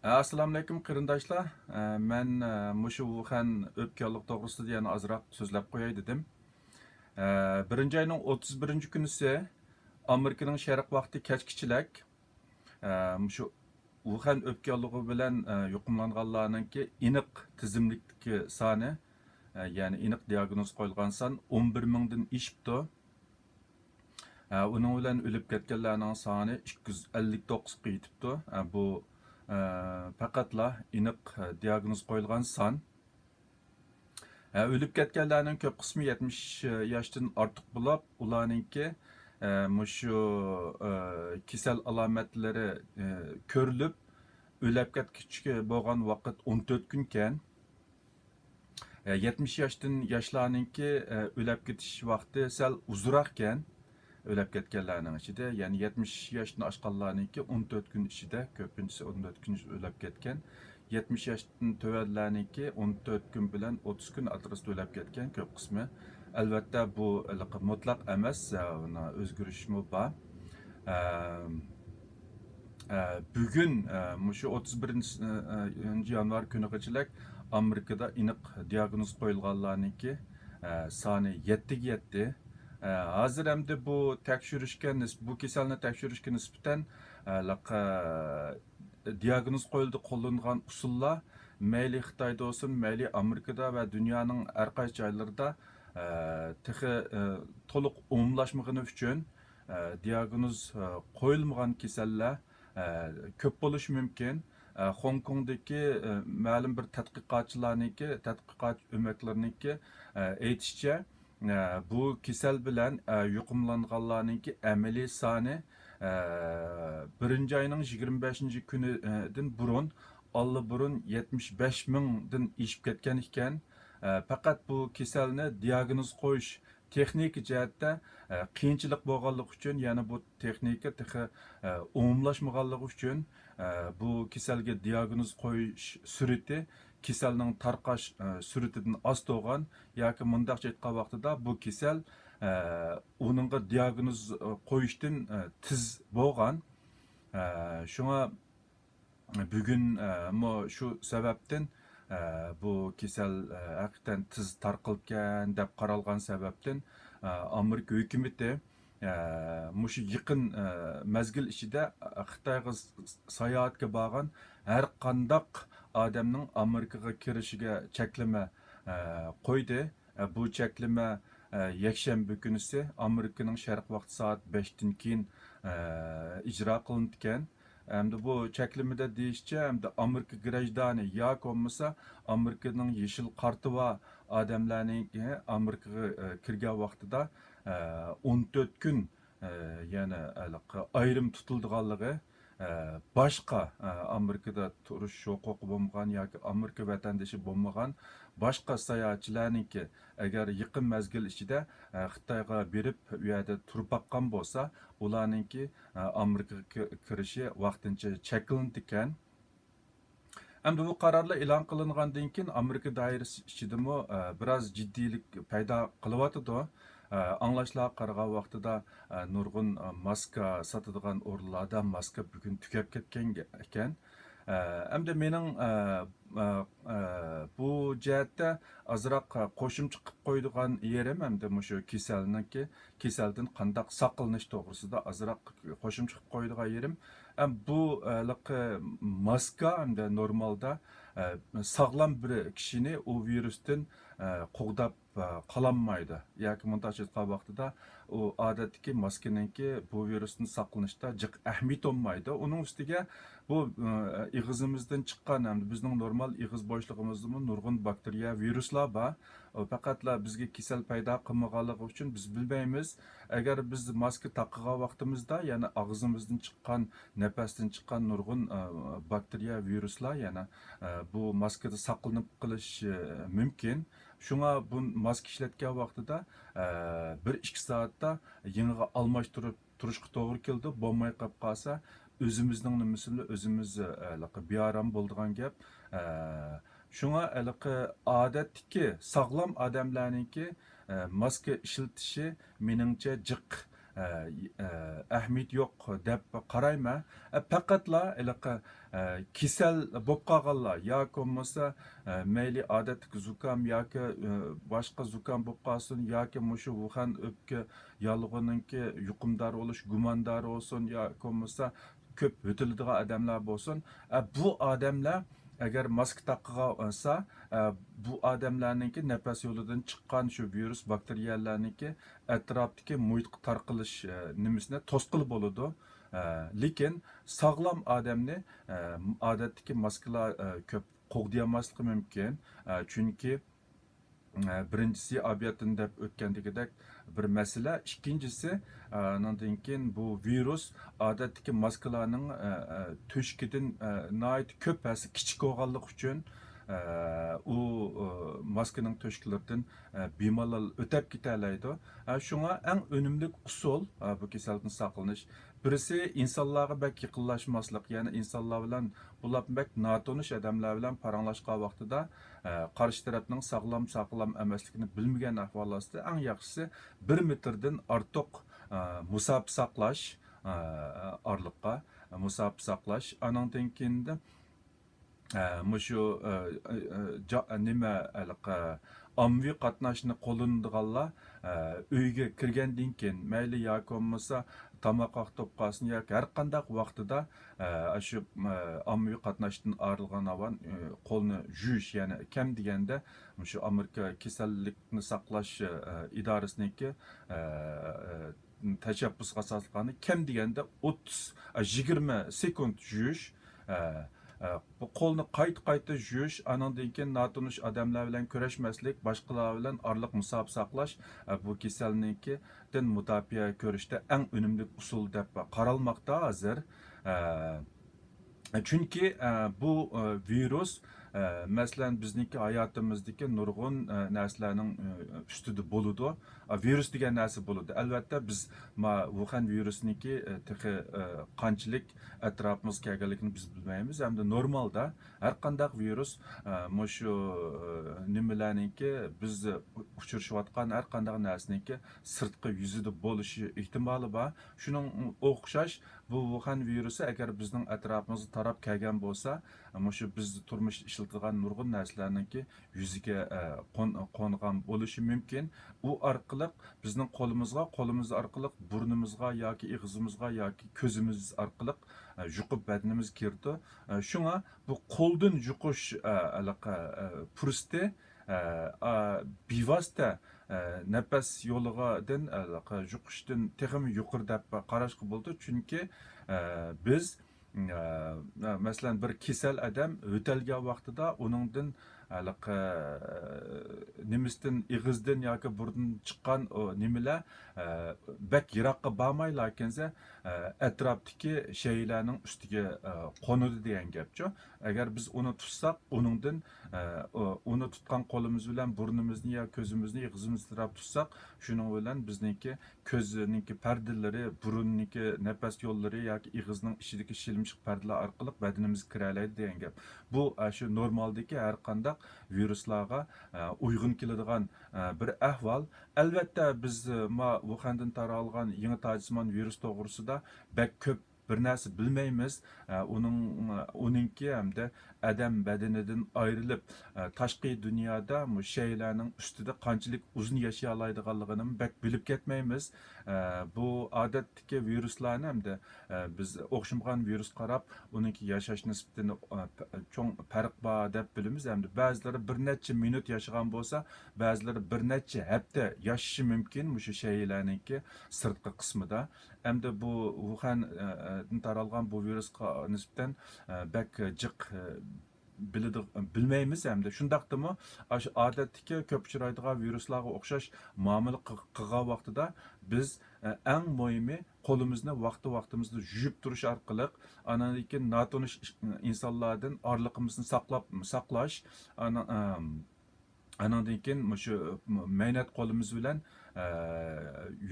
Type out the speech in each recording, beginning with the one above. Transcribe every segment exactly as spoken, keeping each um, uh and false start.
ئەسسالامۇئەلەيكۇم قېرىنداشلار. ئە، مەن، ئە، مۇشۇ ۋۇخەن ئۆپكە ياللۇغى توغرىسىدا يەنە ئازراق سۆزلەپ قوياي دېدىم. ئە، بىرىنچى ئاينىڭ ئوتتۇز بىرىنچى كۈنىسى ئامېرىكىنىڭ شەرق ۋاقتى كەچكىچىلەك، ئە، مۇشۇ ۋۇخەن ئۆپكە ياللۇغى بىلەن، ئە، يۇقۇملانغانلارنىڭكى ئېنىق تىزىملىكتىكى سانى، ئە، يەنى ئېنىق دىياگنوز قويۇلغان سان ئون بىر مىڭدىن ئېشىپتۇ. ئە، ئۇنىڭ بىلەن ئۆلۈپ كەتكەنلەرنىڭ سانى ئىككى يۈز ئەللىك توققۇزغا يېتىپتۇ. ئە، بۇ، ئە، پەقەتلا ئېنىق، ئە، دىياگنوز قويۇلغان سان. ئە، ئۆلۈپ كەتكەنلەرنىڭ كۆپ قىسمى يەتمىش ياشتىن ئارتۇق بولۇپ، ئۇلارنىڭكى، ئە، مۇشۇ، ئە، كېسەل ئالامەتلىرى، ئە، كۆرۈلۈپ، ئۆلۈپ كەتكۈچە بولغان ۋاقىت ئون تۆت كۈنكەن. ئە، يەتمىش ياشتىن ياشلارنىڭكى، ئە، ئۆلۈپ كېتىش ۋاقتى سەل ئۇزۇنراقكەن. ئۆلۈپ كەتكەنلەرنىڭ ئىچىدە، يەنى يەتمىش ياشتىن ئاشقانلارنىڭكى ئون تۆت كۈن ئىچىدە، كۆپىنچىسى ئون تۆت كۈن ئۆلۈپ كەتكەن. يەتمىش ياشتىن تۆۋەنلەرنىڭكى ئون تۆت كۈن بىلەن ئوتتۇز كۈن ئوتتۇرىسىدا ئۆلۈپ كەتكەن كۆپ قىسمى. ئەلۋەتتە، بۇ ھېلىقى مۇتلەق ئەمەس، ئە، ئۇنىڭ ئۆزگىرىشىمۇ بار. ئە، ئە، بۈگۈن، ئە، مۇشۇ ئوتتۇز بىرىنچى، ئە، ئە، يانۋار كۈنىغىچىلىك ئامېرىكىدا ئېنىق دىياگنوز قويۇلغانلارنىڭكى، ئە، سانى يەتتىگە يەتتى. ئە، ھازىر ئەمدى بۇ تەكشۈرۈشكە نىس-، بۇ كېسەلنى تەكشۈرۈشكە نىسبەتەن، ئە، لىق-، ئە، دىياگنوز قويۇلىدىغان قوللىنىلغان ئۇسۇللار مەيلى خىتايدا بولسۇن، مەيلى ئامېرىكىدا ۋە دۇنيانىڭ ھەر قايسى جايلىرىدا، ئە، تېخى، ئە، تولۇق ئومۇملاشمىغىنى ئۈچۈن، ئە، دىياگنوز، ئە، قويۇلمىغان كېسەللەر، ئە، كۆپ بولۇشى مۇمكىن. ئە، خوڭكوڭدىكى، ئە، مەلۇم بىر تەتقىقاتچىلارنىڭكى، تەتقىقات ئۆمەكلىرىنىڭكى، ئە، ئېيتىشىچە، ئە، بۇ كېسەل بىلەن، ئە، يۇقۇملانغانلارنىڭكى ئەمەلىي سانى، ئە، بىرىنچى ئاينىڭ يىگىرمە بەشىنچى كۈنىدىن بۇرۇن ئاللىبۇرۇن يەتمىش بەش مىڭدىن ئېشىپ كەتكەن ئىكەن. ئە، پەقەت بۇ كېسەلنى دىياگنوز قويۇش تېخنىكا جەھەتتە، ئە، قىيىنچىلىق بولغانلىقى ئۈچۈن، يەنى بۇ تېخنىكا تېخى، ئە، ئومۇملاشمىغانلىقى ئۈچۈن، ئە، بۇ كېسەلگە دىياگنوز قويۇش سۈرئىتى كېسەلنىڭ تارقاش، ئە، سۈرئىتىدىن ئاز تۇرغان ياكى مۇنداقچە ئېيتقان ۋاقتىدا بۇ كېسەل، ئە، ئۇنىڭغا دىياگنوز، ئە، قويۇشتىن، ئە، تېز بولغان. ئە، شۇڭا بۈگۈن، ئە، مۇ-، شۇ سەۋەبتىن، ئە، بۇ كېسەل، ئە، ھەقىقەتەن تېز تارقىلىپكەن دەپ قارالغان سەۋەبتىن، ئە، ئامېرىكا ھۆكۈمىتى، ئە، مۇشۇ يېقىن، ئە، مەزگىل ئىچىدە خىتايغا س-، ساياھەتكە بارغان ھەر قانداق ئادەمنىڭ ئامېرىكىغا كىرىشىگە چەكلىمە، ئە، قويدى. ئە، بۇ چەكلىمە، ئە، يەكشەنبە كۈنىسى ئامېرىكىنىڭ شەرق ۋاقتى سائەت بەشتىن كېيىن، ئە، ئىجرا قىلىنىدىكەن. ئەمدى بۇ چەكلىمىدە دېيىشىچە، ئەمدى ئامېرىكا گراژدانى ياكى بولمىسا ئامېرىكىنىڭ يېشىل كارتى بار ئادەملەرنىڭ ئامېرىكىغا، ئە، كىرگەن ۋاقتىدا، ئە، ئون تۆت كۈن، ئە، يەنە ھېلىقى ئايرىم تۇتۇلىدىغانلىقى، ئە، باشقا، ئە، ئامېرىكىدا تۇرۇش ھوقۇقى بولمىغان ياكى ئامېرىكا ۋەتەندىشى بولمىغان باشقا ساياھەتچىلەرنىڭكى ئەگەر يېقىن مەزگىل ئىچىدە، ئە، خىتايغا بېرىپ، ئۇ يەردە تۇرۇپ باققان بولسا، ئۇلارنىڭكى، ئە، ئامېرىكىغا كىرىشى ۋاقتىنچە چەكلىنىدىكەن. ئەمدى بۇ قارارلار ئېلان قىلىنغاندىن كېيىن، ئامېرىكا دائىرىسى ئىچىدىمۇ، ئە، بىراز جىددىيلىك پەيدا قىلىۋاتىدۇ. ئە، ئاڭلاشلارغا قارىغان ۋاقتىدا، ئە، نۇرغۇن، ئە، ماسكا ساتىدىغان ئورۇنلاردا ماسكا بۈگۈن تۈگەپ كەتكەن ئىكەن. ئە، ئەمدى مېنىڭ، ئە، ئە، ئە، بۇ جەھەتتە ئازراق، ئە، قوشۇمچە قىلىپ قويىدىغان يېرىم، ئەمدى مۇشۇ كېسەلنىڭكى، كېسەلدىن قانداق ساقلىنىش توغرىسىدا ئازراق قوشۇمچە قىلىپ قويىدىغان يېرىم، ئە، بۇ، ئە، ھېلىقى ماسكا ئەمدى نورمالدا، ئە، ساغلام بىر كىشىنى ئۇ ۋىرۇستىن، ئە، قوغداپ، ئە، قالالمايدۇ. ياكى مۇنداقچە ئېيتقان ۋاقتىدا، ئۇ ئادەتتىكى ماسكىنىڭكى بۇ ۋىرۇستىن ساقلىنىشتا جىق ئەھمىيىتى بولمايدۇ. ئۇنىڭ ئۈستىگە بۇ، ئە، ئېغىزىمىزدىن چىققان ھەمدە بىزنىڭ نورمال ئېغىز بوشلۇقىمىزدىمۇ نۇرغۇن باكتېرىيە، ۋىرۇسلار بار. ئۇ پەقەتلا بىزگە كېسەل پەيدا قىلمىغانلىقى ئۈچۈن بىز بىلمەيمىز. ئەگەر بىز ماسكا تاقىغان ۋاقتىمىزدا، يەنى ئاغزىمىزدىن چىققان، نەپەستىن چىققان نۇرغۇن، ئە، باكتېرىيە، ۋىرۇسلار يەنە، ئە، بۇ ماسكىدا ساقلىنىپ قېلىشى، ئە، مۇمكىن. شۇڭا بۇ ماسكا ئىشلەتكەن ۋاقتىدا، ئە، بىر ئىككى سائەتتە يېڭىغا ئالماشتۇرۇپ تۇرۇشقا توغرا كېلىدۇ. بولماي قېلىپ قالسا، ئۆزىمىزنىڭ نېمىسى بىلەن ئۆزىمىز، ئە، ھېلىقى بىئارام بولىدىغان گەپ. ئە، شۇڭا ھېلىقى ئادەتتىكى ساغلام ئادەملەرنىڭكى، ئە، ماسكا ئىشلىتىشى مېنىڭچە جىق، ئە، ئە، ئەھمىيىتى يوق دەپ قارايمەن. ئە، پەقەتلا ھېلىقى، ئە، كېسەل بولۇپ قالغانلار ياكى بولمىسا، ئە، مەيلى ئادەتتىكى زۇكام ياكى، ئە، باشقا زۇكام بولۇپ قالسۇن ياكى مۇشۇ ۋۇخەن ئۆپكە ياللۇغىنىڭكى يۇقۇمدار بولۇش گۇماندارى بولسۇن ياكى بولمىسا كۆپ يۆتىلىدىغان ئادەملەر بولسۇن، ئە، بۇ ئادەملەر ئەگەر ماسكا تاقىغان بولسا، ئە، بۇ ئادەملەرنىڭكى نەپەس يولىدىن چىققان شۇ ۋىرۇس باكتېرىيەلەرنىڭكى ئەتراپتىكى مۇھىتقا تارقىلىش، ئە، نېمىسىنى توسقىلى بولىدۇ. ئە، لېكىن ساغلام ئادەمنى، ئە، ئادەتتىكى ماسكىلار، ئە، كۆپ قوغدىيالماسلىقى مۇمكىن. ئە، چۈنكى، ئە، بىرىنچىسى، ئابىياتتىن دەپ ئۆتكەندىكىدەك بىر مەسىلە. ئىككىنچىسى، ئە، ئانىڭدىن كېيىن بۇ ۋىرۇس ئادەتتىكى ماسكىلارنىڭ، ئە، ئە، تۆشۈكىدىن، ئە، ناھايىتى كۆپ ھەسسە كىچىك بولغانلىقى ئۈچۈن، ئە، ئۇ، ئە، ماسكىنىڭ تۆشۈكلىرىدىن، ئە، بىمالال ئۆتەپ كېتەلەيدۇ. ئە، شۇڭا ئەڭ ئۈنۈملۈك ئۇسۇل، ئە، بۇ كېسەلدىن ساقلىنىش، بىرسى ئىنسانلارغا بەك يېقىنلاشماسلىق، يەنى ئىنسانلار بىلەن بولۇپ بەك ناتونۇش ئادەملەر بىلەن پاراڭلاشقان ۋاقتىدا، ئە، قارشى تەرەپنىڭ ساغلام، ساغلام ئەمەسلىكىنى بىلمىگەن ئەھۋال ئاستىدا ئەڭ ياخشىسى بىر مېتىردىن ئارتۇق، ئە، مۇساپە ساقلاش، ئە، ئارىلىققا مۇساپە ساقلاش. ئانىڭدىن كېيىن، ئە، مۇشۇ، ئە، ئە، ئە، جا-، نېمە، ھېلىقى ئاممىۋى قاتناشنى قوللىنىدىغانلار، ئە، ئۆيگە كىرگەندىن كېيىن، مەيلى ياكى بولمىسا تاماق ۋاقتى بولۇپ قالسۇن ياكى ھەر قانداق ۋاقتىدا، ئە، شۇ، ئە، ئاممىۋى قاتناشتىن ئايرىلغان ھامان، ئە، قولنى يۇيۇش، يەنى كەم دېگەندە مۇشۇ ئامېرىكا كېسەللىكنى ساقلاش، ئە، ئىدارىسىنىڭكى، ئە، ئە، تەشەببۇسىغا ئاساسلىقاندا كەم دېگەندە ئوتتۇز، ئە، يىگىرمە سېكۇنت يۇيۇش، ئە، ئە، بۇ قولنى قايتا-قايتا يۇيۇش، ئانىڭدىن كېيىن ناتونۇش ئادەملەر بىلەن كۆرۈشمەسلىك، باشقىلار بىلەن ئارىلىق مۇساپە ساقلاش، ئە، بۇ كېسەلنىڭكىدىن مۇداپىئە كۆرۈشتە ئەڭ ئۈنۈملۈك ئۇسۇل دەپ قارالماقتا ھازىر. ئە، چۈنكى، ئە، بۇ، ئە، ۋىرۇس، ئە، مەسىلەن، بىزنىڭكى ھاياتىمىزدىكى نۇرغۇن، ئە، نەرسىلەرنىڭ، ئە، ئۈستىدە بولىدۇ. ئە، ۋىرۇس دېگەن نەرسە بولىدۇ. ئەلۋەتتە، بىز ما ۋۇخەن ۋىرۇسىنىڭكى، ئە، تېخى، ئە، قانچىلىك ئەتراپىمىزغا كەلگەنلىكىنى بىز بىلمەيمىز. ھەمدە نورمالدا ھەر قانداق ۋىرۇس، ئە، مۇشۇ، ئە، نېمىلەرنىڭكى، بىز ئۇچرىشىۋاتقان ھەر قانداق نەرسىنىڭكى سىرتقى يۈزىدە بولۇشى ئېھتىمالى بار. شۇنىڭ ئوخشاش بۇ ۋۇخەن ۋىرۇسى ئەگەر بىزنىڭ ئەتراپىمىزغا تاراپ كەلگەن بولسا، مۇشۇ بىز تۇرمۇشتا ئىشلىتىدىغان نۇرغۇن نەرسىلەرنىڭكى يۈزىگە، ئە، قون-، قونغان بولۇشى مۇمكىن. ئۇ ئارقىلىق بىزنىڭ قولىمىزغا، قولىمىز ئارقىلىق بۇرنىمىزغا ياكى ئېغىزىمىزغا ياكى كۆزىمىز ئارقىلىق، ئە، يۇقۇپ بەدىنىمىزگە كىرىدۇ. ئە، شۇڭا بۇ قولدىن يۇقۇش، ئە، ھېلىقى، ئە، پۇرسىتى، ئە، ئا، بىۋاسىتە، ئە، نەپەس يولىغا دىن، ئە، ھېلىقى يۇقۇشتىن تېخىمۇ يۇقىرى دەپ قاراشقا بولىدۇ. چۈنكى، ئە، بىز، ئە، مەسىلەن، بىر كېسەل ئادەم يۆتەلگەن ۋاقتىدا ئۇنىڭدىن ھېلىقى، نېمىسىدىن، ئېغىزدىن ياكى بۇرنىدىن چىققان ئۇ نېمىلەر، ئە، بەك يىراققا بارمايلا، ئەكەنسە، ئە، ئەتراپتىكى شەيئىلەرنىڭ ئۈستىگە، ئە، قونىدۇ دېگەن گەپچۇ. ئەگەر بىز ئۇنى تۇتساق، ئۇنىڭدىن، ئە، ئۇ-، ئۇنى تۇتقان قولىمىز بىلەن بۇرنىمىزنى يا كۆزىمىزنى، ئېغىزىمىزنى تىراپ تۇتساق، شۇنىڭ بىلەن بىزنىڭكى كۆزنىڭكى پەردىلىرى، بۇرۇننىڭكى نەپەس يوللىرى ياكى ئېغىزنىڭ ئىچىدىكى شىلىمشىق پەردىلەر ئارقىلىق بەدىنىمىزگە كىرەلەيدۇ دېگەن گەپ. بۇ، ئە، شۇ نورمالدىكى ھەر قانداق ۋىرۇسلارغا، ئە، ئۇيغۇن كېلىدىغان، ئە، بىر ئەھۋال. ئەلۋەتتە، بىز، ئە، ما ۋۇخەندىن تارالغان يېڭى تاجسىمان ۋىرۇس توغرىسىدا بەك كۆپ بىر نەرسە بىلمەيمىز. ئە، ئۇنىڭ، ئۇنىڭكى ھەمدە ئادەم بەدىنىدىن ئايرىلىپ، ئە، تاشقى دۇنيادا مۇشۇ شەيئىلەرنىڭ ئۈستىدە قانچىلىك ئۇزۇن ياشىيالايدىغانلىقىنىمۇ بەك بىلىپ كەتمەيمىز. ئە، بۇ ئادەتتىكى ۋىرۇسلارنى ھەمدە، ئە، بىز ئوخشىمىغان ۋىرۇسقا قاراپ، ئۇنىڭكى ياشاش نىسبىتىنى، ئە، پە-، چوڭ پەرق بار دەپ بىلىمىز. ھەمدە بەزىلىرى بىر نەچچە مىنۇت ياشىغان بولسا، بەزىلىرى بىر نەچچە ھەپتە ياشىشى مۇمكىن مۇشۇ شەيئىلەرنىڭكى سىرتقى قىسمىدا. ئەمدى بۇ ۋۇخەن، ئە، ئە، دىن تارالغان بۇ ۋىرۇسقا نىسبەتەن، ئە، بەك جىق، ئە، بىلىدىغ-، بىلمەيمىز ھەمدە شۇنداقتىمۇ ئاشۇ ئادەتتىكى كۆپ ئۇچرايدىغان ۋىرۇسلارغا ئوخشاش مۇئامىلە قىل-، قىلغان ۋاقتىدا بىز، ئە، ئەڭ مۇھىمى قولىمىزنى ۋاقتى ۋاقتىمىزدا يۇيۇپ تۇرۇش ئارقىلىق، ئانىڭدىن كېيىن ناتونۇش ئىش-، ئىنسانلاردىن ئارىلىقىمىزنى ساقلاپ، ساقلاش، ئانا-، ئەم، ئانىڭدىن كېيىن مۇشۇ مەينەت قولىمىز بىلەن، ئە،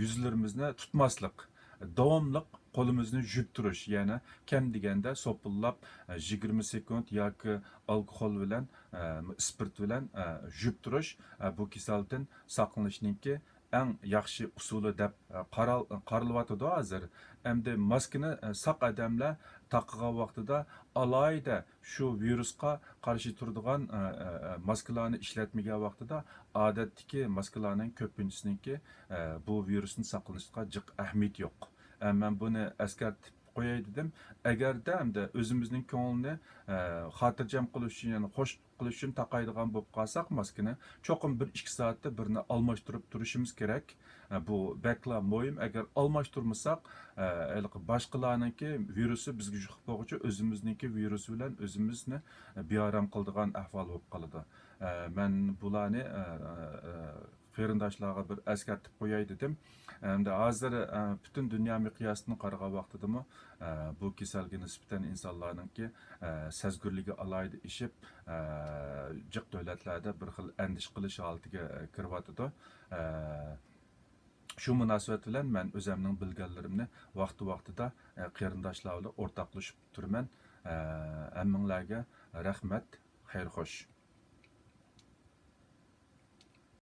يۈزلىرىمىزنى تۇتماسلىق، داۋاملىق قولىمىزنى يۇيۇپ تۇرۇش، يەنى كەم دېگەندە سوپۇنلاپ، ئە، يىگىرمە سېكۇنت ياكى ئالكوھول بىلەن، ئە، ئىسپىرت بىلەن، ئە، يۇيۇپ تۇرۇش، ئە، بۇ كېسەلدىن ساقلىنىشنىڭكى ئەڭ ياخشى ئۇسۇلى دەپ، ئە، قارال-، قارىلىۋاتىدۇ ھازىر. ئەمدى ماسكىنى، ئە، ساق ئادەملەر تاقىغان ۋاقتىدا ئالاھىدە شۇ ۋىرۇسقا قارشى تۇرىدىغان، ئە، ئە، ئە، ماسكىلارنى ئىشلەتمىگەن ۋاقتىدا ئادەتتىكى ماسكىلارنىڭ كۆپىنچىسىنىڭكى، ئە، بۇ ۋىرۇسنى ساقلىنىشقا جىق ئەھمىيىتى يوق. ئە، مەن بۇنى ئەسكەرتىپ قوياي دېدىم. ئەگەردە ئەمدى ئۆزىمىزنىڭ كۆڭلىنى، ئە، خاتىرجەم قىلىش ئۈچۈن، يەنى خوش قىلىش ئۈچۈن تاقايدىغان بولۇپ قالساق ماسكىنى، چوقۇم بىر ئىككى سائەتتە بىرنى ئالماشتۇرۇپ تۇرۇشىمىز كېرەك. ئە، بۇ بەكلا مۇھىم. ئەگەر ئالماشتۇرمىساق، ئە، ھېلىقى باشقىلارنىڭكى ۋىرۇسى بىزگە يۇقۇپ بولغۇچە ئۆزىمىزنىڭكى ۋىرۇسى بىلەن ئۆزىمىزنى بىئارام قىلىدىغان ئەھۋال بولۇپ قالىدۇ. ئە، مەن بۇلارنى، ئە، ئە، ئە، قېرىنداشلارغا بىر ئەسكەرتىپ قوياي دېدىم. ئەمدى ھازىر، ئە، پۈتۈن دۇنيا مىقياسىدىن قارىغان ۋاقتىدىمۇ، ئە، بۇ كېسەلگە نىسبەتەن ئىنسانلارنىڭكى، ئە، سەزگۈرلۈكى ئالاھىدە ئېشىپ، ئە، جىق دۆلەتلەردە بىر خىل ئەندىشە قىلىش ھالىتىگە، ئە، كىرىۋاتىدۇ. ئە، شۇ مۇناسىۋەت بىلەن مەن ئۆزەمنىڭ بىلگەنلىرىمنى ۋاقتى-ۋاقتىدا، ئە، قېرىنداشلار بىلەن ئورتاقلىشىپ تۇرىمەن. ئە، ھەممىڭلارگە رەھمەت، خەير خوش.